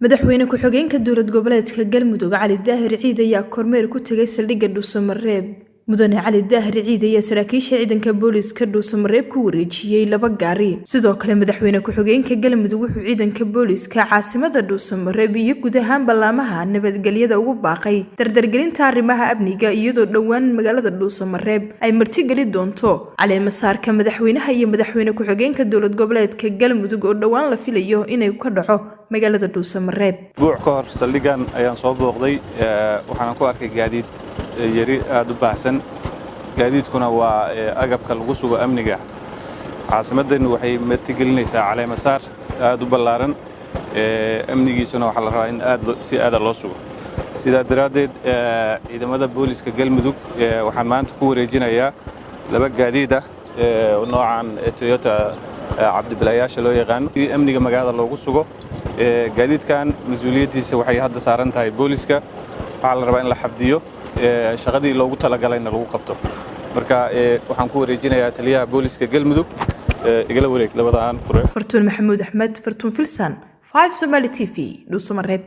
Madaxweyne ku-xigeenka dowlad goboleedka Galmudug Cali Daahir Ciid ayaa kormeer ku tegay saldhigga Dhuusamareeb. Mudane Cali Daahir Ciid ayaa saraakiisha ciidanka booliiska Dhuusamareeb ku wareejiyey laba gaari. Sidoo kale, madaxweyne ku-xigeenka Galmudug wuxuu ciidanka booliiska caasimada Dhuusamareeb iyo guud ahaan ballaamaha nabadgelyada ugu baaqay dardargelinta arrimaha amniga, iyadoo dhowaan magaalada Dhuusamareeb ay martigeli doonto caleemasaarka madaxweynaha iyo madaxweyne ku-xigeenka dowlad goboleedka Galmudug oo dhowaan la filayo inay ka dhaco magaalada Dhuusamareeb. Isbuuc ka hor saldhiggan ayaan soo booqday, waxaanan ku arkay gaadiid yari aad u baahsan. Gaadiidkuna waa agabka lagu sugo amniga. Caasimadeennu waxay martigelinaysaa caleemasaar aad u ballaaran, amnigiisuna waxaa la rabaa in aad si aada loo sugo. Sidaa daraaddeed, ciidamada booliska Galmudug waxaan maanta ku wareejinayaa laba gaadiid ah, noocan Toyota cabdibilayaasha loo yaqaano, amniga magaalada loogu sugo. Gaadiidkan mas-uuliyaddiisa waxay hadda saaran tahay booliska. Waxaa la rabaa in la xabdiyo, shaqadii loogu talagalayna lagu qabto. Marka waxaan ku wareejinayaa taliyaha booliska Galmudug. Igala wareeg labadaan fure. Fartuun Maxamuud Axmed, Fartuun Filsan, 5 Somali TV, Dhuusamareeb.